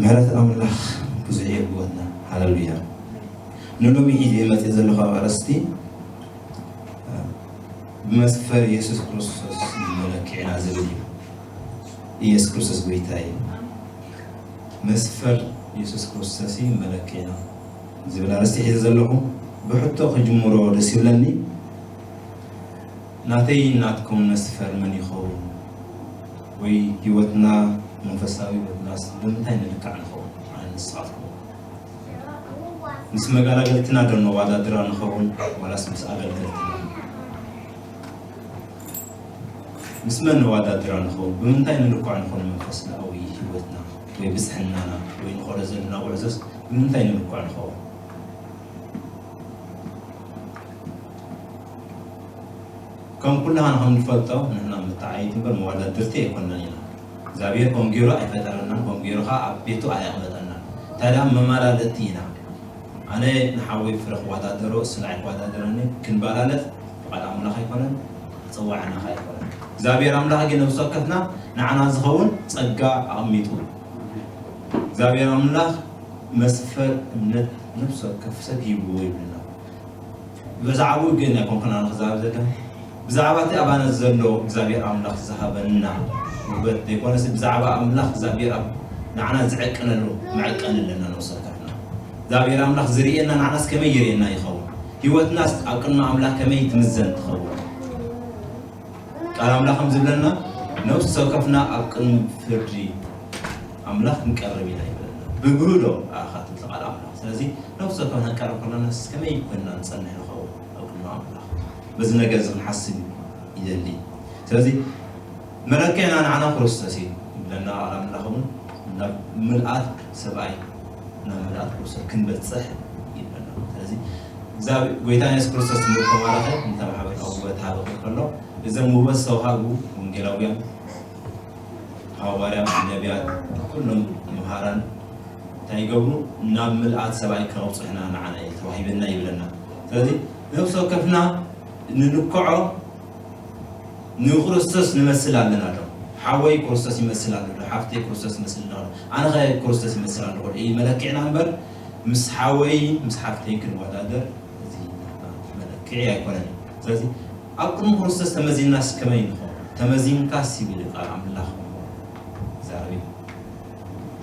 ምሕረት ኣምላኽ ብዙሕ የግወትና። ሃለሉያ። ንሎሚ ሒዘ መፅእ ዘለኹ ኣርእስቲ ብመስፈር ኢየሱስ ክርስቶስ መለክዕና ዝብል እዩ። ኢየሱስ ክርስቶስ ጎይታ እዩ። መስፈር ኢየሱስ ክርስቶስ እዩ መለክዕና ዝብል ኣርእስቲ ሒዘ ዘለኹ። ብሕቶ ክጅምሮ ደስ ይብለኒ። ናተይ ናትኩም መስፈር መን ይኸውን? ወይ ህይወትና፣ መንፈሳዊ ህይወትናስ ብምንታይ ንልካዕ ንኸውን? ኣነ ንስኻትኩም ምስ መጋላገልትና ዶ ነዋዳድራ ንኸውን? ዋላስ ምስ ኣገልገልትና? ምስ መን ነዋዳድራ ንኸውን? ብምንታይ ንልኳዕ ንኾን? መንፈሳዊ ህይወትና ወይ ብፅሕናና ወይ ንኾዶ ዘለና ጉዕዞስ ብምንታይ ንልኳዕ ንኸውን? ከም ኩላህና ከም ንፈልጦ ንሕና መተዓየይቲ እምበር መዋዳድርቲ ኣይኮንናን ኢና። እግዚኣብሔር ከም ገይሩ ኣይፈጠረናን፣ ከም ገይሩ ኸዓ ኣብ ቤቱ ኣየቕመጠናን። እንታይ ደኣ መመላለጥቲ ኢና። ኣነ ንሓወይ ፍረ ክወዳደሮ፣ እሱ ንዓይ ክወዳደረኒ ክንበላለጥ ፍቓድ ኣምላኽ ኣይኮነን፣ ክፅዋዕና ኸዓ ኣይኮነን። እግዚኣብሔር ኣምላኽ ግን ነብሲ ወከፍና ንዓና ዝኸውን ጸጋ ኣቐሚጡ። እግዚኣብሔር ኣምላኽ መስፈር እምነት ነብሲ ወከፍ ሰብ ሂብዎ ይብልና። ብዛዕባኡ ግን ኣይኮንኩን ኣነ ክዛረብ ዘለኒ። ብዛዕባ እቲ ኣባና ዘሎ እግዚኣብሔር ኣምላኽ ዝሃበና ውበት ዘይኮነስ ብዛዕባ ኣምላኽ እግዚኣብሔር ኣብ ንዓና ዝዕቀነሉ መዐቀኒ ኣለና ነብሲ ወከፍና። እግዚኣብሔር ኣምላኽ ዝርእየና ንዓናስ ከመይ ይርእየና ይኸውን? ህይወትናስ ኣብ ቅድሚ ኣምላኽ ከመይ ትምዘን ትኸውን? ቃል ኣምላኽ ከም ዝብለና ነብሲ ወከፍና ኣብ ቅድሚ ፍርዲ ኣምላኽ ክንቀርብ ኢና ይብለና። ብግህዶ ኣኻትም ቃል ኣምላኽ። ስለዚ ነብሲ ወከፍና ክንቀርብ ከለናስ ከመይ ኮይንና ንጸንሕ ንኸውን ኣብ ቅድሚ ኣምላኽ? በዚ ነገር እዚ ክንሓስብ ይደሊ። ስለዚ መለክዕና ንዓና ክርስቶስ እዩ ይብለና ቃል ኣምላኽ እውን ናብ ምልኣት ሰብኣይ ናብ ምልኣት ክርስቶስ ክንበጽሕ ይብለና። ስለዚ እግዚኣብሔር ጎይታ የሱስ ክርስቶስ ትምህርቲ ተማረኸ እንተ ማሕበር ኣብ ውበት ሃበ ከሎ እዞም ውበት ዝተዋሃቡ ወንጌላውያን፣ ሃዋርያ፣ ነቢያት፣ ኩሎም መሃራን እንታይ ይገብሩ? ናብ ምልኣት ሰብኣይ ከብጽሑና ንዓና እዩ ተዋሂበና ይብለና። ስለዚ ነብሲ ወከፍና ንልክዖ ንክርስቶስ ንመስል ኣለና ዶ? ሓወይ ክርስቶስ ይመስል ኣሎ ዶ? ሓፍተይ ክርስቶስ ይመስል ኣሎ ዶ? ኣነ ኸ ክርስቶስ ይመስል ኣለኹ ዶ? እዩ መለክዕና እምበር ምስ ሓወይ ምስ ሓፍተይ ክንወዳደር እዚ መለክዒ ኣይኮነን። ስለዚ ኣብ ቅድሚ ክርስቶስ ተመዚንናስ ከመይ ንኸውን? ተመዚንካስ ይብል ቃል ኣምላኽ ይዛረብ እዩ።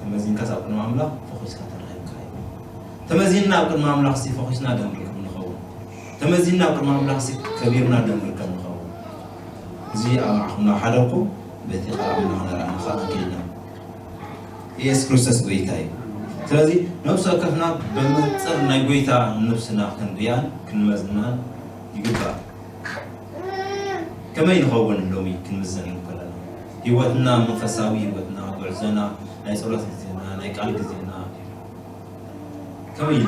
ተመዚንካስ ኣብ ቅድሚ ኣምላኽ ፈኺስካ ተረኺብካ እዩ። ተመዚንና ኣብ ቅድሚ ኣምላኽ ሲ ፈኺስና ዶ ንርከብ ንኸውን? ተመዚንና ኣብ ቅድሚ ኣምላኽ ሲ ከቢርና ዶ ንርከብ ንኸውን? እዚ ኣብ ማዕኹም ናብ ሓደርኩ በቲ ቃል ኣምላኽ ነርኣና ኸዓ ንክእል ኢና። ኢየሱስ ክርስቶስ ጎይታ እዩ። ስለዚ ነብሲ ወከፍና ብመንጽር ናይ ጎይታ ነብስና ክንሪኣን ክንመዝናን ይግባእ። ከመይ ንኸውን ሎሚ ክንምዘን ከለና? ህይወትና፣ መንፈሳዊ ህይወትና፣ ጉዕዞና፣ ናይ ጸሎት ግዜና፣ ናይ ቃል ግዜና ከመይ እዩ?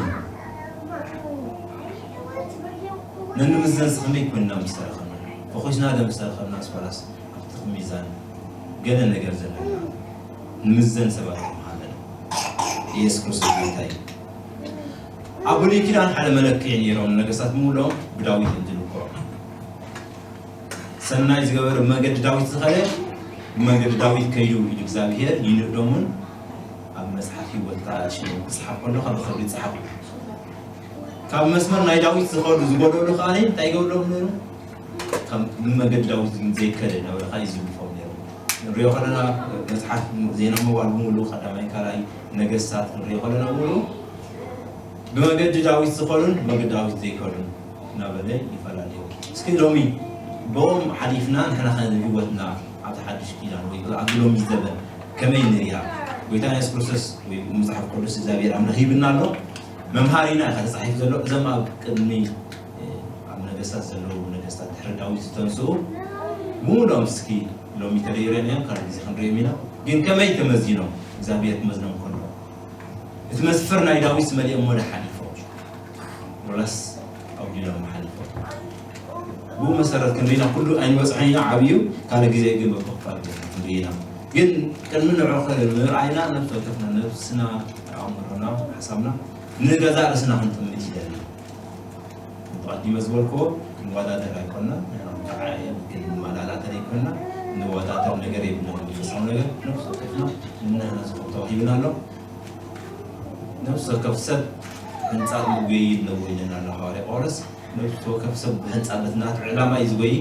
ነንምዘንስ ከመይ ኮይንና ምስ ተረኸብና? ፈኺስና ዶ ምስ ተረኸብናስ ዋላስ ኣብቲ ሚዛን ገለ ነገር ዘለና ንምዘን ሰባት ምዃን ኣለና። ኢየሱስ ክርስቶስ ጎይታ እዩ። ኣብ ብሉይ ኪዳን ሓደ መለክዒ ነይሮም፣ ነገስታት ብምልኦም ብዳዊት እዮም ዝልክዑ። ሰናይ ዝገበረ ብመንገዲ ዳዊት ዝኸደ ብመንገዲ ዳዊት ከይዱ ኢሉ እግዚኣብሄር ይንእዶምን ኣብ መጽሓፍ ህይወት ከዓ ሽሞም ክጽሓፍ ከሎ ካብ ብኽብሪ ይጽሓፉ። ካብ መስመር ናይ ዳዊት ዝኸዱ ዝጎደሉ ከዓ እንታይ ይገብርሎም ነይሩ? ካብ ብመንገዲ ዳዊት ግን ዘይከደ ነበረ ከዓ ይዝልፎም ነይሩ። ንሪኦ ከለና መጽሓፍ ዜና መዋል ብምሉኡ ቀዳማይ ካልኣይ ነገስታት ክንሪኦ ከለና ብምሉኡ ብመገዲ ዳዊት ዝኸዱን ብመገዲ ዳዊት ዘይከዱን እናበለ ይፈላለዩ። እስኪ ሎሚ ብኦም ሓሊፍና ንሕና ከ ህይወትና ኣብቲ ሓድሽ ኪዳን ወይ ኣብ ሎሚ ዘበን ከመይ ንሪኣ? ጎይታ የሱስ ክርስቶስ ወይ መጽሓፍ ቅዱስ እግዚኣብሔር ኣምላኽ ሂብና ኣሎ። መምሃሪና እዩ ተጻሒፉ ዘሎ። እዞም ኣብ ቅድሚ ኣብ ነገስታት ዘለዉ ነገስታት ድሕሪ ዳዊት ዝተንስኡ ብምሉኦም እስኪ ሎሚ ተደይሮም እዮም፣ ካልእ ግዜ ክንሪኦም ኢና። ግን ከመይ ተመዚኖም እግዚኣብሔር ክመዝኖም ከሎ እቲ መስፈር ናይ ዳዊት መሊኦም ወደ ሓሊፎም ወላስ ኣጉዲሎም ሓሊፎም? ብኡ መሰረት ክንሪና ኩሉ ኣይንበፅሖን ኢና። ዓብዩ ካልእ ግዜ ግን በብክፋል ገይርና ክንሪና። ግን ቅድሚ ንዕኡ ምርኣይና ነብሲ ወከፍና ነብስና፣ ኣእምሮና፣ ሓሳብና ንገዛእ ርእስና ክንጥምት ይደሊ። ኣቐዲመ ዝበልክዎ ክንወዳደር ኣይኮንና፣ ንሕና ክንተዓየ ክንመላላተር ኣይኮንና። ንወዳደር ነገር የብልና። መንፈሳዊ ነገር ነብሲ ወከፍና ንንሕና ዝኸውን ተዋሂብና ኣሎ። ነፍሲ ወከፍ ሰብ ሕንጻ ምጎይ ኣለዎ ኢለና ኣሎ ሃዋርያ ጳውሎስ። ነፍሲ ወከፍ ሰብ ብሕንጻ በቲ ናቱ ዕላማ እዩ ዝጎይ።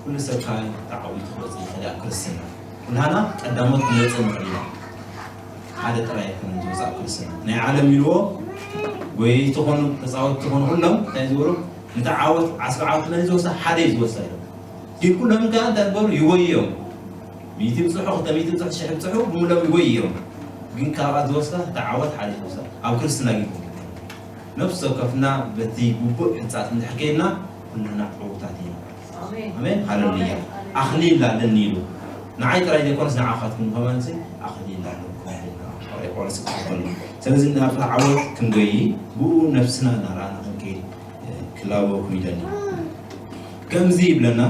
ኩሉ ሰብ ካብ ተዓዊቱ ክወጽእ ይኽእል ኣብ ክርስትና። ኩላና ቀዳሞት ክንወጽእ ንኽእል ኢና። ሓደ ጥራይ ኣይኮነን ዝወጽእ ኣብ ክርስትና። ናይ ዓለም ኢልዎ ጎየይቲ ኾኑ ተጻወትቲ ኾኑ ኩሎም እንታይ ዝብሉ፣ ነቲ ዓወት ዓስቢ ዓወት መን ዝወስዳ? ሓደ እዩ ዝወስዳ ኢሎም። ግን ኩሎም ከኣ እንታይ ዝበሉ ይጎይዮም። ሚእቲ ብጽሑ፣ ክልተ ሚእቲ ብጽሑ፣ ሽሕ ብጽሑ ብምሎም ይጎይዮም። ግን ካብኣ ዝወስዳ እታ ዓወት ሓደ ይወስዳ። ኣብ ክርስትና ግን ነፍሲ ወከፍና በቲ ግቡእ ሕንጻጽ እንድሕር ከይድና ኩልና ዕዉታት ኢና። ኣሜን። ሃለሉያ። ኣኽሊል ኣለኒ ኢሉ ንዓይ ጥራይ ዘይኮነስ ንዓኻትኩም ከማን ኣኽሊል ኣለኩም። ሃዋርያ ጳውሎስ ክጽሕፈሉ። ስለዚ ናብታ ዓወት ክንጎይ ብኡ ነፍስና እናረኣና ክንከይድ ክላበወኩም ይደሊ። ከምዚ ይብለና።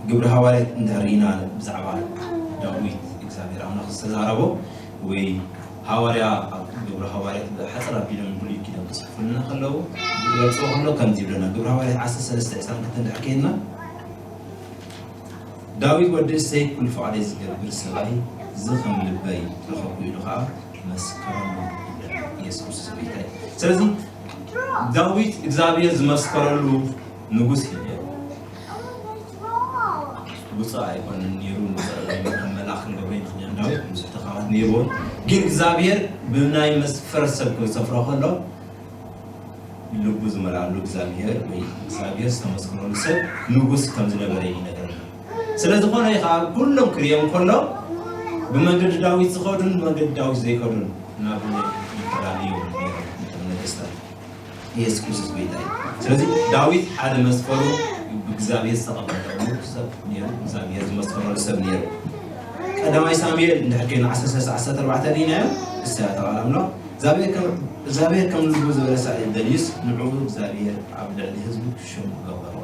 ግብሪ ሃዋርያት እንድሕር ርኢና ብዛዕባ ዳዊት እግዚኣብሔር ኣምላኽ ዝተዛረቦ ወይ ሃዋርያ ኣብ ግብሪ ሃዋርያት ብሓፂር ኣቢሎም ብሉይ ኪዳን ክፅሕፉልና ከለዉ ክገልፅዎ ከሎ ከምዚ ይብለና። ግብሪ ሃዋርያት ዓሰርተ ሰለስተ ዕስራን ክልተን እንድሕር ከይድና ዳዊት ወዲ እሰይ ኩሉ ፍቓደይ ዝገብር ሰብኣይ እዚ ከም ልበይ ረኸብኩ ኢሉ ከዓ መስከረሉ። ኢየሱስ ክርስቶስ ጎይታ እዩ። ስለዚ ዳዊት እግዚኣብሔር ዝመስከረሉ ንጉስ እዩ ነይሩ። ብፁዕ ኣይኮነን ነይሩ። ከም መልኣኽ ክንገብሮ ንኽእል ዳዊት ብዙሕ ተኻባት ነይርዎ። ግን እግዚኣብሔር ብናይ መስፈር ሰብ ክሰፍሮ ከሎ ልቡ ዝመልኣሉ እግዚኣብሔር ወይ እግዚኣብሔር ዝተመስከረሉ ሰብ ንጉስ ከም ዝነበረ እዩ ይነግረና። ስለ ዝኾነ እዩ ከዓ ኩሎም ክርእዮም ከሎ ብመንገዲ ዳዊት ዝኸዱን ብመንገዲ ዳዊት ዘይከዱን ናብ ይፈላለዩ እዮም ነይሮም እቶም ነገስታት። ኢየሱስ ክርስቶስ ጎይታ እዩ። ስለዚ ዳዊት ሓደ መስፈሩ ብእግዚኣብሔር ዝተቐበለሉ ሰብ ነይሩ፣ እግዚኣብሔር ዝመስከረሉ ሰብ ነይሩ። ቀዳማይ ሳሙኤል እንድሕር ከይና ዓሰርተ ሰለስተ ዓሰርተ ኣርባዕተ ርኢናዮ፣ እሰይ ኣተቓላምና። እግዚኣብሔር ከም፣ እግዚኣብሔር ከም ልቡ ዝበለ ሰብኣይ ደልዩስ ንዕኡ እግዚኣብሔር ኣብ ልዕሊ ህዝቡ ሽም ገበሮ።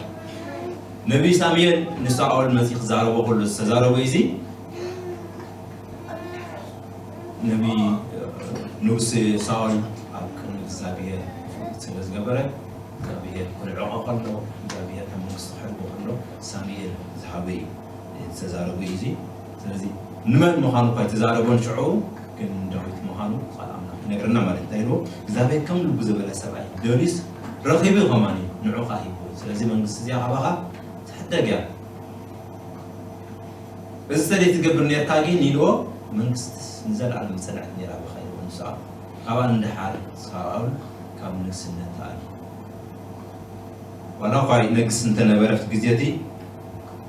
ነቢይ ሳሙኤል ንሳኦል መጺኡ ክዛረቦ ከሎ ዝተዛረቦ እዩ እዚ። ነቢይ፣ ንጉስ ሳኦል ኣብ ቅድሚ እግዚኣብሔር ስለ ዝገበረ፣ እግዚኣብሔር ክልዕቖ ከሎ፣ እግዚኣብሔር ካብ መንግስቱ ክሕልጎ ከሎ ሳሙኤል ዝሃበ እዩ፣ ዝተዛረቦ እዩ እዚ። ስለዚ ንመን ምዃኑ እኳ ኣይተዛረቦን ሽዑ፣ ግን ንዳዊት ምዃኑ ቃል ኣምላኽ ይነግረና ማለት እንታይ ኢልዎ? እግዚኣብሔር ከም ልቡ ዝበለ ሰብኣይ ደልዩስ ረኺቡ ከማን እዩ፣ ንዑ ኸዓ ሂብዎ። ስለዚ መንግስቲ እዚኣ ካባኻ ትሕደግ እያ። እዚ ተደይ ትገብር ነርካ ግን ኢልዎ፣ መንግስትስ ንዘለኣለም ዝጸንዐት ነይራ ብኻ ኢልዎ ንሳኦል። ካብኣ ንደሓር ሳኦል ካብ ንግስነት ተኣልዩ። ዋላ እኳ ይነግስ እንተነበረ ኣብቲ ግዜ እቲ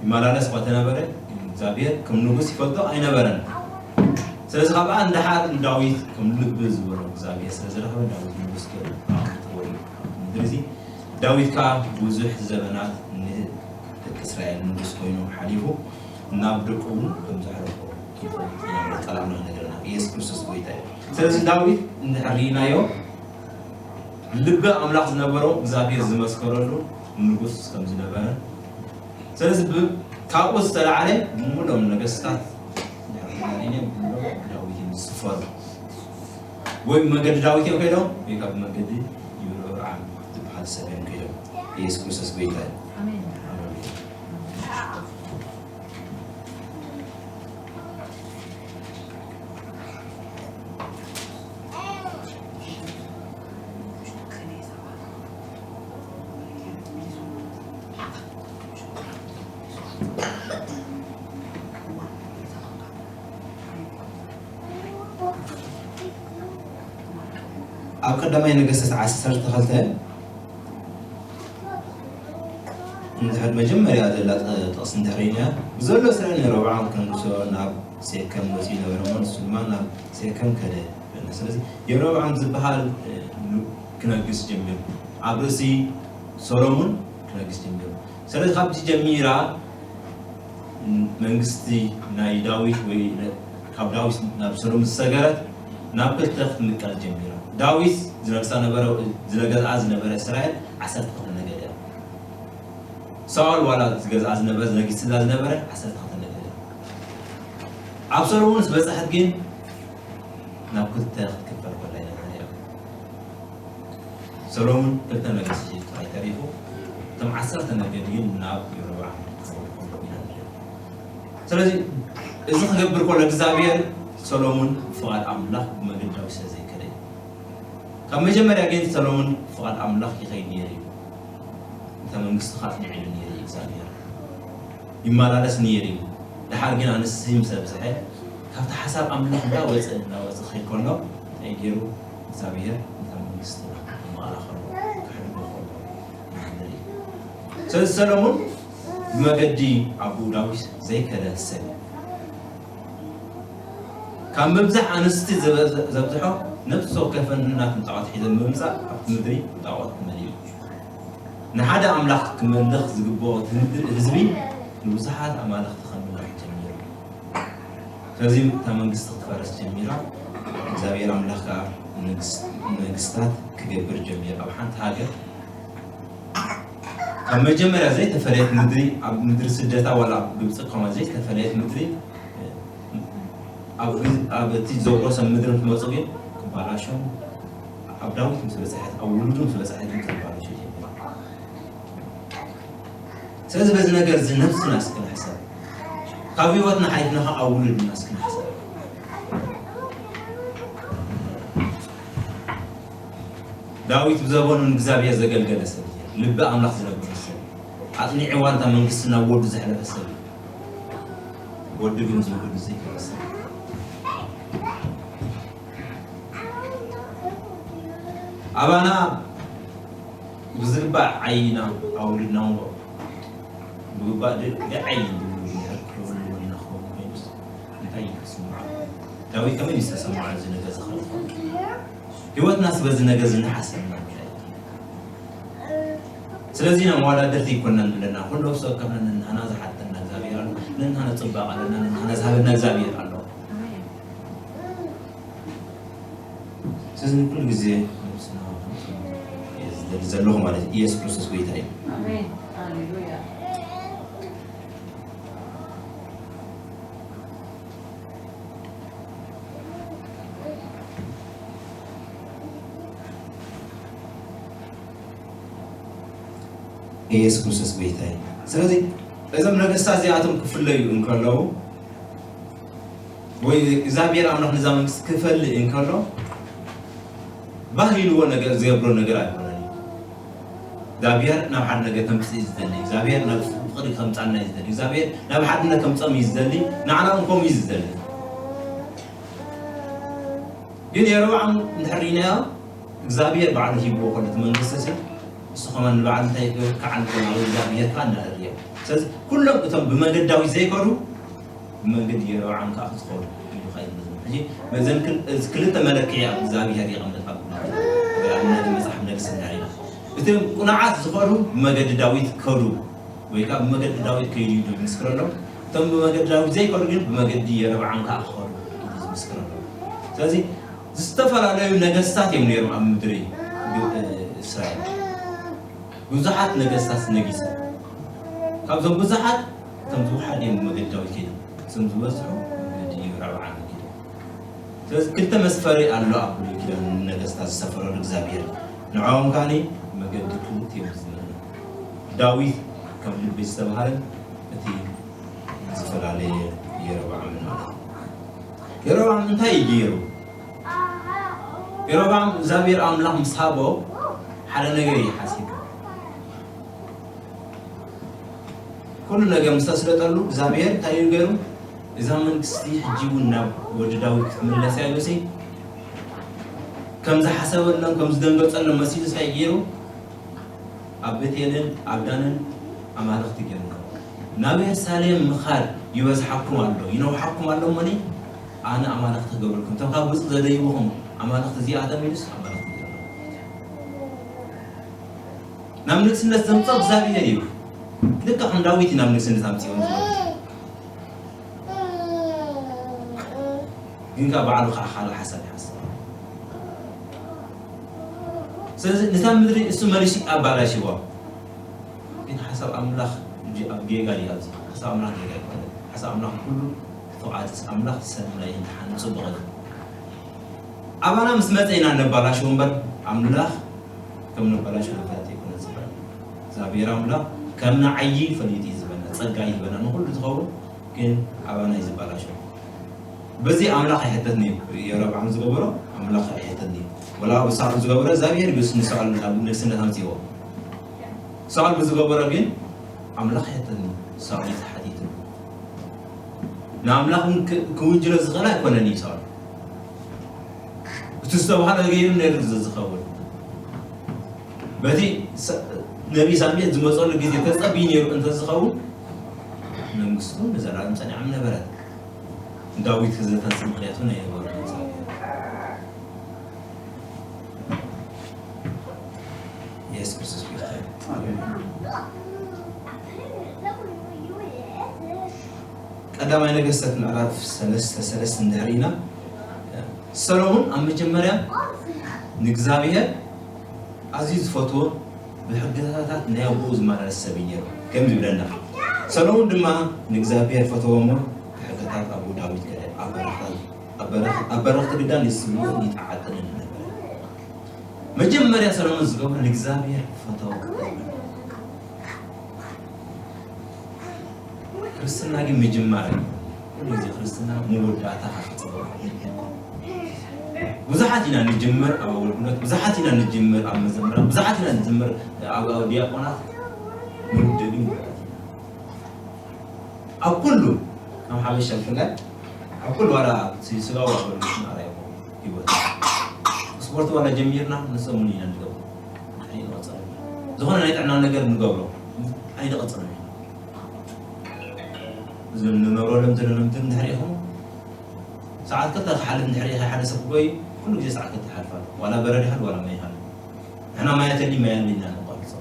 ይመላለስ እኳ ተነበረ፣ ግን እግዚኣብሔር ከም ንጉስ ይፈልጦ ኣይነበረን። ስለዚ ካብኣ ንደሓር ንዳዊት ከም ልቢ ዝበሎ እግዚኣብሔር ስለ ዝረኸበ ዳዊት ንጉስ ገይሩ ኣቕሚጥዎ እዩ። ምድሪ እዚ ዳዊት ከኣ ብዙሕ ዘበናት ንደቂ እስራኤል ንጉስ ኮይኑ ሓሊፉ፣ ናብ ደቁ እውን ከም ዘሕለፎ ቃል ኣምላኽ ይነግረና። ኢየሱስ ክርስቶስ ጎይታ እዩ። ስለዚ ዳዊት እንድሕር ርኢናዮ፣ ልቢ ኣምላኽ ዝነበሮ እግዚኣብሔር ዝመስከረሉ ንጉስ ከም ዝነበረ፣ ስለዚ ብ-፣ ካብኡ ዝተላዕለ ብምሎም ነገስታት እንድሕር ርኢናዮ፣ ብምሎም ብዳዊት እዮም ዝስፈሩ። ወይ ብመንገዲ ዳዊት እዮም ከይዶም፣ ወይ ካብ መገዲ ይብልዑ ርዓም ዝበሃል ሰብ እዮም ከይዶም። ኢየሱስ ክርስቶስ ጎይታ እዩ። ኣሜን። ኣሜን። ኣብ ቀዳማይ ነገስታት ዓሰርተ ክልተ እንድሕር መጀመርያ ዘላ ጥ-፣ ጥቕሲ እንድሕር ርኢና፣ ብዘሎ እስራኤል ንሮብዓም ከንግሶ ናብ ሴከም ወፂኡ ነበረ እሞ፣ ንሱ ድማ ናብ ሴከም ከደ። ስለዚ የሮብዓም ዝበሃል፣ እ፣ ኑ-፣ ክነግስ ጀሚሩ። ኣብ ርእሲ ሰሎሙን ክነግስ ጀሚሩ። ስለዚ ካብዚ ጀሚራ መንግስቲ ናይ ዳዊት ወይ ነ-፣ ካብ ዳዊት ናብ ሰሎሙን ዝሰገረት ናብ ክልተ ክትምቀል ጀሚራ። ዳዊት ዝነግሳ ነበረ፣ ዝገዝኣ ዝነበረ እስራኤል ዓሰርተ ክልተ ነገድ እያ። ሳኦል ዋላ ዝገዝኣ ዝነበረ፣ ዝነግስላ ዝነበረ ዓሰርተ ክልተ ነገድ እያ። ኣብ ሰሎሙን ምስ በጽሐት ግን ናብ ክልተ ክትክፈል ከላ ኢና ንሪኣ። ሰሎሙን ክልተ ነገስቲ ጥራይ ተሪፉ፣ እቶም ዓሰርተ ነገድ ግን ናብ የሮብዓም ክኸውን ከሎ ኢና ንሪኦ። ስለዚ እዚ ክገብር ከሎ እግዚኣብሔር ሰሎሙን ፍቓድ ኣምላኽ ብመገዲ ዳዊት ስለ ዘይከደ እዩ። ካብ መጀመርያ ግን ሰሎሞን ፍቓድ ኣምላኽ ይኸይድ ነይሩ እዩ። እታ መንግስቲ ከዓ ኣጽኒዑ ነይሩ እዩ እግዚኣብሔር። ይመላለስ ነይሩ እዩ። ደሓር ግን ኣንስቲ ምስ ኣብዝሐ፣ ካብቲ ሓሳብ ኣምላኽ እንዳወፀ እንዳወፀ ክኸይድ ከሎ፣ እንታይ ገይሩ? እግዚኣብሔር ነታ መንግስቲ ክመቓላ ከሎ፣ ክሕድጎ ከሎ ንርኢ። ስለዚ ሰሎሞን ብመገዲ ኣቦኡ ዳዊት ዘይከደ ሰብ እዩ። ካብ ምብዛሕ ኣንስቲ ዘበ-፣ ዘብዝሖ፣ ነፍሲ ወከፈን እናተን ጣዖት ሒዘን ብምምጻእ ኣብቲ ምድሪ ብጣዖት መሊኡ። ንሓደ ኣምላኽ ክመልኽ ዝግብኦ ህዝቢ ንብዙሓት ኣማልኽቲ ከምልኽ ጀሚሩ። ስለዚ እታ መንግስቲ ክትፈርስ ጀሚራ፣ እግዚኣብሔር ኣምላኽ ከኣ ንግስ-፣ ንግስታት ክገብር ጀሚሩ። ኣብ ሓንቲ ሃገር ካብ መጀመርያ ዘይተፈለየት ምድሪ፣ ኣብ ምድሪ ስደታ ዋላ ኣብ ግብፂ ከማ ዘይተፈለየት ምድሪ፣ ኣብ ግ-፣ ኣብ እቲ ዘውረሰ ምድሪ እንትመፁ ግን ክባላሾ፣ ኣብ ዳዊት ምስ በፅሐት፣ ኣብ ውሉዱ ምስ በፅሐት ግን ክባላሾ ጀሚሩ። ስለዚ በዚ ነገር እዚ ነብስና እስኪ ንሕሰብ። ካብ ህይወትና ሓሊፍና ኸዓ ኣብ ውሉድና እስኪ ንሕሰብ። ዳዊት ብዘበኑ ንእግዚኣብሔር ዘገልገለ ሰብ እዩ። ልቢ ኣምላኽ ዝነበሮ ሰብ እዩ። ኣጽኒዕዋ ነታ መንግስቲ ናብ ወዱ ዘሕለፈ ሰብ እዩ። ወዱ ግን እዚ ኩሉ ዘይከበሰ። ኣባና ብዝግባእ ዓይና ኣውልድና እሞ ብግባእ ደ-፣ ደዓይ ዝብሉ ድሕር ክህልዎ ኢና ክኸውን ኮይኑስ እንታይ እዩ ክስምዖ? ዳዊት ከመይ ዝተሰምዖ እዚ ነገር ዝኸውን? ህይወትናስ በዚ ነገር እዚ እናሓሰብና እንታይ? ስለዚ ኢና መዋዳደርቲ ኣይኮናን ዘለና። ኩሉ ሰብ ከብና ነንሃና ዝሓተና እግዚኣብሔር ኣሎ፣ ነንሃና ጽባቐ ኣለና፣ ነንሃና ዝሃበና እግዚኣብሔር ኣሎ። ስለዚ ኩሉ ግዜ ነብስና ክንጽሙ እየ ዝደሊ ዘለኹ ማለት እዩ። ኢየሱስ ክርስቶስ ጎይታ እዩ። ኣሜን። ሃሌሉያ። ኢየሱስ ክርስቶስ ጎይታ እዩ። ስለዚ እዞም ነገስታት እዚኣቶም ክፍለዩ እንከለዉ ወይ እግዚኣብሔር ኣምላኽ ነዛ መንግስቲ ክፈልእ እንከሎ ባህ ኢልዎ ነገር ዝገብሮ ነገር ኣይኮነን። እግዚኣብሔር ናብ ሓደ ነገር ከምፅእ እዩ ዝደሊ። እግዚኣብሔር ናብ ፍቕሪ ከምፃና እዩ ዝደሊ። እግዚኣብሔር ናብ ሓድነት ከምፀም እዩ ዝደሊ። ንዓና እውን ከምኡ እዩ ዝደሊ። ግን የሮብዓም እንድሕር ርኢናዮ እግዚኣብሔር ባዕሉ ሂብዎ ከሎ እቲ መንግስቲ ሲ እሱ ከማን ንባዕሉ እንታይ ክዓል ከሎ እግዚኣብሔር ከዓ እንዳርእዮ። ስለዚ ኩሎም እቶም ብመንገዲ ዳዊት ዘይከዱ ብመንገዲ የሮብዓም ከዓ ክዝኸዱ ኢሉ ከዓ ይመዝኑ። ሕጂ በዘን ክል-፣ እዚ ክልተ መለክዒ ኣብ እግዚኣብሔር የቐምጥ ኣብ ኣብነት መጽሓፍ ነገስት እንዳሪና እቲ ቁኑዓት ዝኸዱ ብመገዲ ዳዊት ከዱ ወይ ከዓ ብመገዲ ዳዊት ከይዱ ኢሉ ይምስክረሎም። እቶም ብመገዲ ዳዊት ዘይከዱ ግን ብመገዲ የሮብዓም ከዓ ክኸዱ ኢሉ ዝምስክረሎም። ስለዚ ዝተፈላለዩ ነገስታት እዮም ነይሮም ኣብ ምድሪ ግ-፣ እስራኤል። ብዙሓት ነገስታት ነጊሶም። ካብዞም ብዙሓት እቶም ዝወሓዱ እዮም ብመገዲ ዳዊት ከይዶም። እቶም ዝበዝሑ ብመገዲ የሮብዓም ከይዶም። ስለዚ ክልተ መስፈሪ ኣሎ ኣብ ብሉይ ኪዳን ነገስታት ዝሰፈረሉ እግዚኣብሔር። ንዕኦም ከኣኒ መገዲ ክልተ እዮም ዝመርሑ። ዳዊት ከም ልቢ ዝተባህለን እቲ ዝተፈላለየ የሮብዓምን ማለት እዩ። የሮብዓም እንታይ እዩ ገይሩ? የሮብዓም እግዚኣብሔር ኣምላኽ ምስ ሃቦ ሓደ ነገር እዩ ሓሲቡ። ኩሉ ነገር ምስ ተስለጠሉ እግዚኣብሔር እንታይ እዩ ገይሩ? እዛ መንግስቲ ሕጂ እውን ናብ ወዲ ዳዊት ክትምለስ እያ ኢሉሲ ከም ዝሓሰበሎም ከም ዝደንገጸሎም መሲሉ እንታይ ገይሩ? ኣብ ቤቴልን ኣብ ዳንን ኣማልኽቲ ገይሩ። ናብ የሩሳሌም ምኻድ ይበዝሓኩም ኣሎ፣ ይነውሓኩም ኣሎ እሞኒ ኣነ ኣማልኽቲ ክገብረልኩም። እቶም ካብ ግብጺ ዘደይብኹም ኣማልኽቲ እዚኣቶም ኢሉስ ኣማልኽቲ ገይሩ። ናብ ንግስነት ዘምጽኦ እግዚኣብሔር እዩ። ልክዕ ከም ዳዊት እዩ ናብ ንግስነት ኣምጺእዎ። ግን ካብ ባዕሉ ከዓ ካልእ ሓሳብ ይሓስብ። ስለዚ ነታ ምድሪ እሱ መሊሱ ኣባላሽዋ። ግን ሓሳብ ኣምላኽ እጂ ኣብ ጌጋ እዩ ኣብዚ። ሓሳብ ኣምላኽ ጌጋ ኣይኮነን። ሓሳብ ኣምላኽ ኩሉ ፍቓድ ኣምላኽ ሰናይ እዩ፣ ደሓን ጽቡቕ እዩ። ኣባና ምስ መጸ ኢና ነባላሽው እምበር ኣምላኽ ከም ነባላሽው ንፈልጥ ኣይኮነን ዝብል። እግዚኣብሔር ኣምላኽ ከም ንዓይ ፈሊጡ እዩ ዝበና፣ ጸጋ ይህበና ንኹሉ ዝኸውን፣ ግን ኣባና እዩ ዝበላሽው። በዚ ኣምላኽ ኣይሕተትን እዩ። የሮብዓም ዝገበሮ ኣምላኽ ኣይሕተትን እዩ። ወላ ሳኦል ዝገበረ እግዚኣብሔር እዩ ንሳኦል ናብ ንግስነት ኣምፅዎ። ሳኦል ብዝገበረ ግን ኣምላኽ የተኒ ሳኦል ተሓቲቱ። ንኣምላኽ እውን ክ- ክውንጅሎ ዝኽእል ኣይኮነን እዩ ሳኦል። እቲ ዝተባህለ ገይሩ ነይሩ ዝኸውን። በቲ ሳ- ነቢ ሳሙኤል ዝመፀሉ ግዜ ተፀቢዩ ነይሩ እንተዝኸውን መንግስቱ ንዘላለም ፀኒዓ ምነበረት። ዳዊት ክዘተንስ ምኽንያቱ ናይ ነበሩ የሱስ ክርስቶስ ጎይታ እዩ። ቀዳማይ ነገስታት ምዕራፍ ሰለስተ ሰለስተ እንድሕር ኢና ሰሎሞን ኣብ መጀመርያ ንእግዚኣብሔር ኣዝዩ ዝፈትዎ ብሕግታት ናይ ኣቦኡ ዝመላለስ ሰብ እዩ ነይሩ ከም ዝብለና ሰሎሞን ድማ ንእግዚኣብሔር ፈተዎ እሞ ብሕግታት ኣቦኡ ዳዊት ገለ ኣብ በረኽታ ኣብ በረኽ- ኣብ በረኽቲ ግዳን ይስምዑን ይተዓጥንን ነበረ። መጀመርያ ሰሎሞን ዝገብሮ ንእግዚኣብሔር ፈተው። ክርስትና ግን ምጅማር እዩ። ኩሉ ግዜ ክርስትና መወዳእታ ክትፅበ ብዙሓት ኢና ንጅምር ኣብ ኣገልግሎት ብዙሓት ኢና ንጅምር ኣብ መዘምራን ብዙሓት ኢና ንጅምር ኣብ ኣብ ዲያቆናት ንውድብ እዩ። ኣብ ኩሉ ከም ሓበሻ ብፍላይ ኣብ ኩሉ ዋላ ስጋዊ ኣገልግሎት ማራ ይኹን ህይወት ስፖርት ዋላ ጀሚርና ንሰሙን ኢና ንገብሮ ኣይንቐፅልን ዝኾነ ናይ ጥዕና ነገር ንገብሮ ኣይንቐፅልን እዚ ንነብረሎም ዘለና ምድሪ እንድሕር ኢኹም ሰዓት ክልተ ክሓልፍ እንድሕር ኢኻ ሓደ ሰብ ክጎይ ኩሉ ግዜ ሰዓት ክልተ ይሓልፍ ኣሎ ዋላ በረድ ይሃል ዋላ ማይ ይሃል ንሕና ማይ ኣተሊ ማይ ኣሊና ንቋርፆ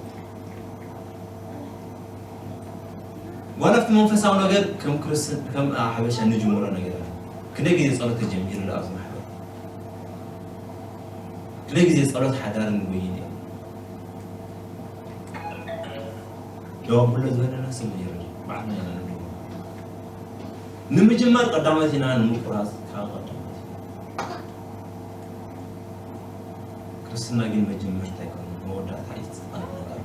ዋላ ኣብቲ መንፈሳዊ ነገር ከም ክርስትን ከም ሓበሻ ንጅምሮ ነገር ኣለ ክንደይ ግዜ ፀሎት ተጀሚሩ ዳ ኣብዚ ማሕበር ክንደይ ግዜ ፀሎት ሓዳር ንጎይን እዮም ደዋብሎ ዝበለና ስለ ይረ ባዕልና ኢና ንድግሞ ንምጅማር ቀዳሞት ኢና ንምቁራፅ ካብ ቀዳሞት ኢና ክርስትና ግን መጀመርታ ኣይኮነ መወዳእታ እዩ ዝፀልእ ነገር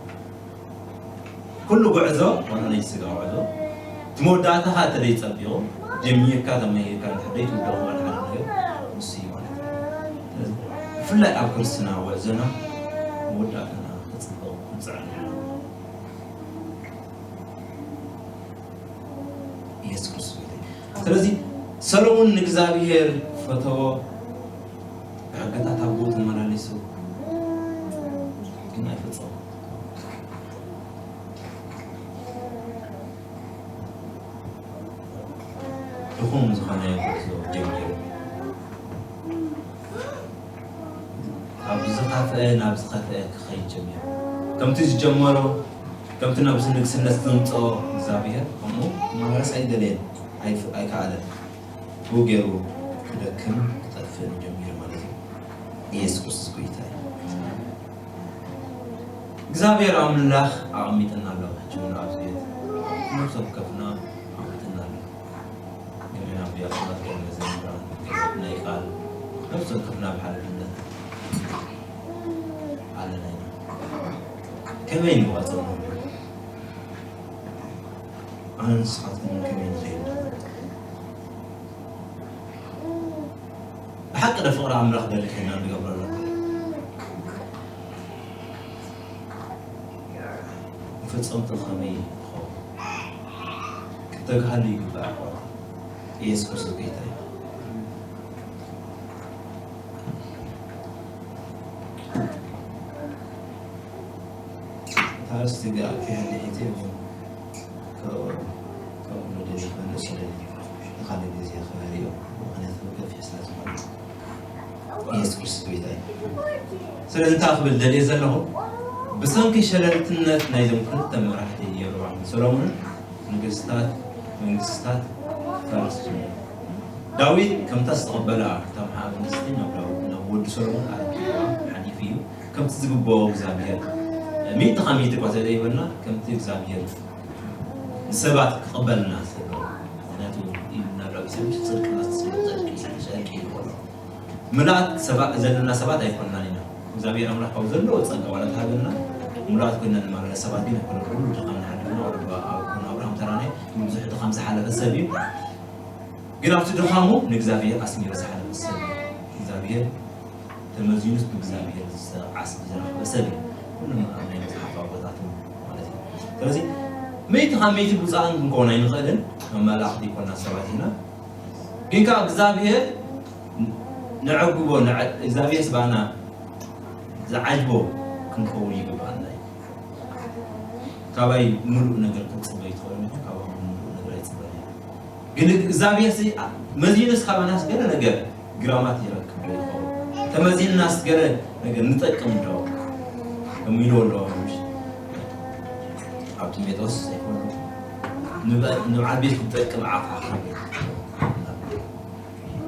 ኩሉ ጉዕዞ ዋላ ናይ ስጋ ጉዕዞ እቲ መወዳእታ ከዓ ተደይ ፀቢቑ ጀሚርካ ተማሂርካ እንድሕር ደይ ትውደቕ ማለት ሓደ ነገር ንሱ እዩ ማለት እዩ ስለዚ ብፍላይ ኣብ ክርስትና ጉዕዞና መወዳእታና ክፅብቕ ንፅዕር ኢየሱስ ክርስቶስ ጌታ እዩ። ስለዚ ሰሎሞን ንእግዚኣብሔር ፈተዎ፣ ብሕግታት ኣቦኡ ተመላሊሱ ግን ኣይፈጸሞ። ድኹም ዝኾነ ጉዕዞ ጀሚሩ። ካብ ዝኸፍአ ናብ ዝኸፍአ ክኸይድ ጀሚሩ። ከምቲ ዝጀመሮ፣ ከምቲ ናብ ንግስነት ዘምጽኦ እግዚኣብሔር፣ ከምኡ ክመላለስ ኣይደለየን፣ ኣይፍ-፣ ኣይከኣለን። ብኡ ገይሩ ክደክም፣ ክጠፍእ ጀሚሩ ማለት እዩ። ኢየሱስ ክርስቶስ ጎይታ እዩ። እግዚኣብሔር ኣምላኽ ኣቐሚጥና ኣሎ። ሕጂ እውን ኣብዚ ቤት ነፍሲ ወከፍና ኣቐሚጥና ኣሎ። ገለ ናብ ዲያቆናት፣ ገለ መዘምራን፣ ገለ ናይ ቃል፣ ነፍሲ ወከፍና ብሓላፍነት ኣለና ኢና። ከመይ ንዋጽእ? ኣነ ንስኻትኩም ከመይ ንኸይድ? ብሓቂ ዶ ፍቕሪ ኣምላኽ ደሊኽና ንገብረሉ? መፈጸምቱ ከመይ ይኸውን? ክተግሃሉ ይግባእ ኣሕዋት። ኢየሱስ ክርስቶስ ጌታ እዩ። እታ ኣርእስቲ ገኣ ከይሃለ ሒዘ እውን ከምኡ፣ ከምኡ ንደሊ፣ ንእሱ ደሊ፣ ንኻልእ ግዜ ክበርዮ፣ ምኽንያቱ ገፊሕ ስለ ዝኾነ። ኢየሱስ ክርስቶስ ጎይታ እዩ። ስለዚ እንታይ ክብል ደልየ ዘለኹ፣ ብሰንኪ ሸለልትነት ናይዞም ክልተ መራሕቲ የሮብዓምን ሰሎሞንን፣ ንግስታት መንግስታት ፋርስ ጀሚሩ። ዳዊት ከምታ ዝተቐበላ እታ መሓ መንግስቲ ናብ ዳዊት፣ ናብ ወዲ ሰሎሞን ኣረኪብዋ ሓሊፉ እዩ። ከምቲ ዝግብኦ እግዚኣብሔር፣ ሚእቲ ካብ ሚእቲ እኳ ዘይበልና፣ ከምቲ እግዚኣብሔር ንሰባት ክቕበልና ዘለዎ። ምኽንያቱ ኢልና ዳዊት ሰብ ጽድቅና ጽድቂ፣ ጽድቂ፣ ጽድቂ ይበሎ። ምልኣት ሰባ-፣ ዘለና ሰባት ኣይኮንናን ኢና። እግዚኣብሔር ኣምላኽ ካብ ዘለዎ ጸጋ ዋላ እንተሃበና፣ ምልኣት ኮይና ንመላለስ ሰባት ግን ኣይኮነን። ኩሉ ድኻም ንሓድግና፣ ወዲ ኣብ-፣ ኣቦና ኣብርሃም ተራናይ ብዙሕ ድኻም ዝሓለፈ ሰብ እዩ። ግን ኣብቲ ድኻሙ ንእግዚኣብሔር ኣስሚሩ ዝሓለፈ ሰብ እዩ። እግዚኣብሔር ተመዚኑስ ብእግዚኣብሔር ዝተዓስ ዝረኸበ ሰብ እዩ። ኩሎም ኣብ ናይ መጽሓፍ ኣቦታትን ማለት እዩ። ስለዚ መይቲ ካብ መይቲ ብፁዓን ክንከውን ኣይንኽእልን፣ መመላእኽቲ ይኮና ሰባት ኢና። ግን ከዓ እግዚኣብሔር ንዕግቦ፣ ንዕ-፣ እግዚኣብሔር ስባና ዝዓጅቦ ክንከውን ይግባኣና እዩ። ካባይ ምሉእ ነገር ክትጽበ ይትኽእል፣ ካባኹም ምሉእ ነገር ኣይጽበን እዩ። ግን እግዚኣብሔር ሲ መዚኑስ ካባናስ ገለ ነገር ግራማት ይረክብ ዶ ይኸውን? ተመዚንናስ ገለ ነገር ንጠቅም ዶ? ከም ኢሉ ኣሎ ኣብ ጢሞቴዎስ ዘይኮነ ንበ-፣ ንበዓል ቤት ዝጠቅም ዓኻ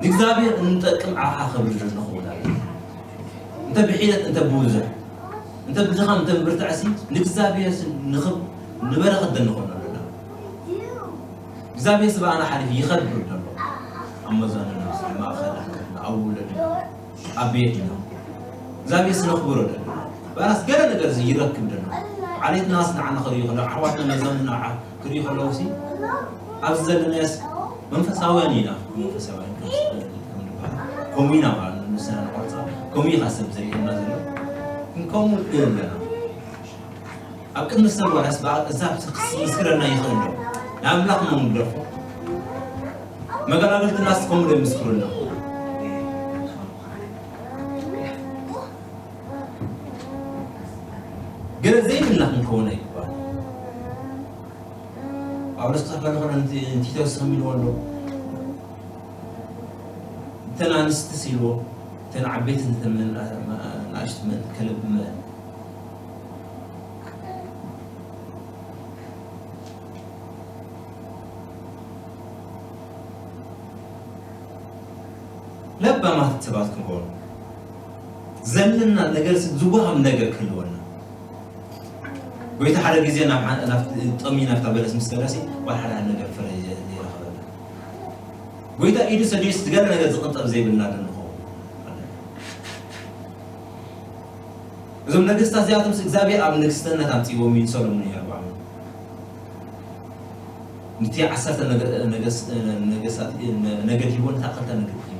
ንእግዚኣብሔር እንጠቅም ዓኻ ከብሪ ዶ ንኸውን ኣለና? እንተ ብሒደት እንተ ብብዙሕ እንተ ብድኻም እንተ ብብርትዐሲ ንእግዚኣብሔር ንኽብ-፣ ንበረኸት ዶ ንኾኖ ኣለና? እግዚኣብሔር ስብኣና ሓሊፉ ይኸብር ደሎ ኣብ መዛንና፣ ኣብ ማእኸልና፣ ኣብ ውለድና፣ ኣብ ቤትና እግዚኣብሔር ስነኽብሮ ደሎ ባላስ ገለ ነገር እዚ ይረክብ ደሎ ዓሌትናስ ንዓና ክርእዩ ከሎ ኣሕዋትና መዛንና ዓ-፣ ክርእዩ ከለዉ ሲ ኣብዚ ዘለናዮስ መንፈሳውያን ኢና። መንፈሳውያን ከም ዝበሃል ከምኡ ኢና ማለት ንስና ንቆርፃ ከምኡ ኢኻ ሰብ ዝርእየና ዘሎ ግን ከምኡ ኣለና ኣብ ቅድሚ ሰብ ዋላስ ብኣ-፣ እዛ ምስክረና ይኽእል ዶ? ንኣምላኽ እሞ ንግደፎ። መገላገልትናስ ከምኡ ዶ ይምስክሩልና? ገለ ዘይብልና ክንከውን ኣይግባእ። ጳውሎስ ክጽሕፈሉ ከሎ ንቲ-፣ ንቲቶስ ከም ኢልዎ ኣሎ፣ እተን ኣንስትስ ኢልዎ፣ እተን ዓበይቲ ንተን መን-፣ ንኣሽቱ መን-፣ ከለብ መን። ለባማት ሰባት ክንኮኑ፣ ዘለና ነገር ዝወሃብ ነገር ክህልወና። ጎይታ ሓደ ግዜ ናብ ሓ-፣ ናብ ጠሚ ናብታ በለስ ምስ ከደሲ፣ ዋላ ሓደ ነገር ፍረ ዘ-፣ ዘይረኸበላ። ጎይታ ኢዱ ሰዲስ ዝገለ ነገር ዝቕንጠብ ዘይብልና ዶ ንኸውን? እዞም ነገስታት እዚኣቶምስ እግዚኣብሔር ኣብ ንግስትነት ኣምጺእዎም እዩ ንሰሎሞን ይረብዖም። ነቲ ዓሰርተ ነገ-፣ ነገስ-፣ ነገስታት፣ ነገድ ሂቦ፣ ነታ ክልተ ነገድ ሂቦ።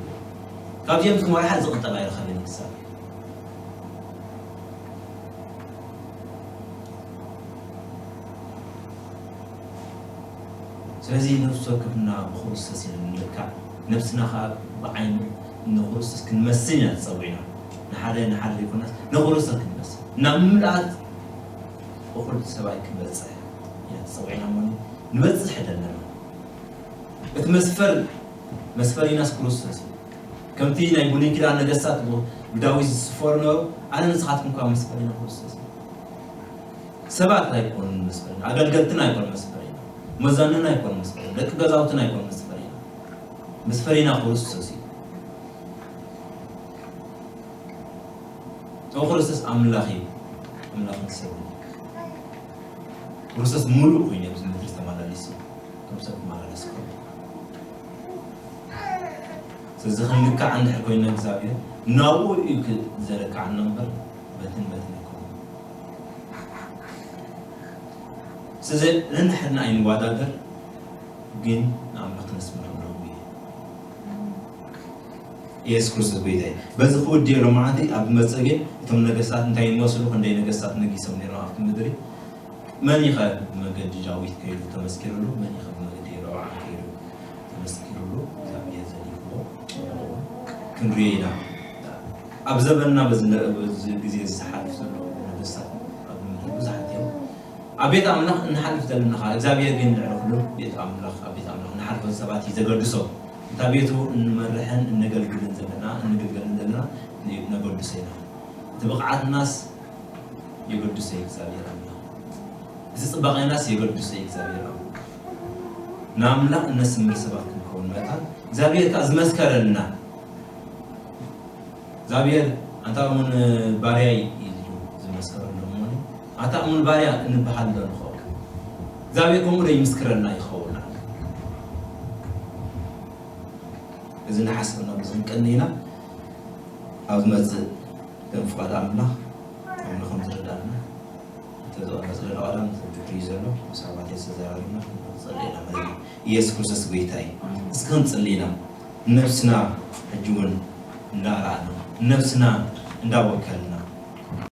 ካብዚኦም ዝመርሓ ዝቕንጠብ ኣይረኸበን እግዚኣብሔር። ስለዚ ነፍሲ ወከፍና ብክርስቶስ ኢና ንልካዕ፣ ነብስና ኸዓ ብዓይኑ ንክርስቶስ ክንመስል ኢና ተጸዊዕና። ንሓደ ንሓደ ዘይኮነስ ንክርስቶስ ክንመስል፣ ናብ ምልኣት እኹል ሰብኣይ ክንበጽሕ ኢና ተጸዊዕና እሞ ንበጽሕ ደለና። እቲ መስፈር፣ መስፈሪናስ ክርስቶስ እዩ። ከምቲ ናይ ብሉይ ኪዳን ነገስታት ብ-፣ ብዳዊት ዝስፈሩ ነበሩ፣ ኣነ ንስኻትኩም ከኣ መስፈሪና ክርስቶስ እዩ። ሰባት ኣይኮኑን መስፈሪና፣ ኣገልገልትና ኣይኮኑን መስፈሪና፣ መዛንና ኣይኮኑን መስፈሪና፣ ደቂ ገዛውትና ኣይኮኑን መስፈሪና። መስፈሪና ክርስቶስ እዩ። እቶ ክርስቶስ ኣምላኽ እዩ፣ ኣምላኽን ሰብን እዩ። ክርስቶስ ሙሉእ ኮይኑ ኣብዚ ምድሪ ተመላሊሱ፣ ከም ሰብ ክመላለስ ከሎ። ስለዚ ክንልካዕ እንድሕር ኮይንና እግዚኣብሔር ናብኡ እዩ ክ-፣ ዘለክዓና እምበር በትን በትን ኣይኮነን። ስለዚ ነንሕድና ኣይንወዳደር፣ ግን ንኣምላኽ ክነስምረሉ እዩ። ኢየሱስ ክርስቶስ ጎይታ እዩ። በዚ ክውድዮ ሎማዓንቲ ኣብ መጸገ እቶም ነገስታት እንታይ ይመስሉ፣ ክንደይ ነገስታት ነጊሶም ነይሮም ኣብቲ ምድሪ። መን ኢኸ ብመገዲ ዳዊት ከይዱ ተመስኪሩሉ? መን ኢኸ ብመገዲ የሮብዓም ከይዱ ተመስኪሩሉ? እግዚኣብሔር ዘሊፍዎ ክንሪኦ ኢና። ኣብ ዘበንና በዚ ነ-፣ በዚ ግዜ እዚ ዝሓልፍ ዘሎ ነገስታት ኣብ ምድሪ ብዙሓት እዮም። ኣብ ቤት ኣምላኽ እንሓልፍ ዘለና ኸዓ እግዚኣብሔር ግን ልዕሊ ኩሉ ቤት ኣምላኽ፣ ኣብ ቤት ኣምላኽ እንሓልፎ ሰባት እዩ ዘገድሶ። እታ ቤቱ እንመርሕን እነገልግልን ዘለና፣ እንግልገልን ዘለና ነገድሶ ኢና። እቲ ብቕዓትናስ የገድሶ እዩ እግዚኣብሔር ኣምላኽ። እቲ ጽባቐናስ የገድሶ እዩ እግዚኣብሔር ኣምላኽ። ንኣምላኽ እነስምር ሰባት ክንከውን መታን እግዚኣብሔር ከኣ ዝመስከረልና እግዚኣብሔር ኣንታ እሙን ባርያይ እዩ ዝመስከረሎም እሞ ኣንታ እሙን ባርያ እንበሃል ዶ ንኸውን? እግዚኣብሔር ከምኡ ዶ ይምስክረልና ይኸውን? እዚ እናሓሰብና ብዙ ክንቀኒ ኢና። ኣብ ዝመጽእ ከም ፍቓድ ኣምላኽ ኣምላኽ ከም ዝረዳእና እንተዝቐመጽ ለለቐዳም ዝድሕሪ ዘሎ ብዛዕባ ተዘራሪብና ክንጸሊ ኢና ማለት እዩ። ኢየሱስ ክርስቶስ ጎይታ እዩ። እስኪ ክንጽሊ ኢና። ነብስና ሕጂ እውን እንዳኣርኣና፣ ነብስና እንዳወከልና፣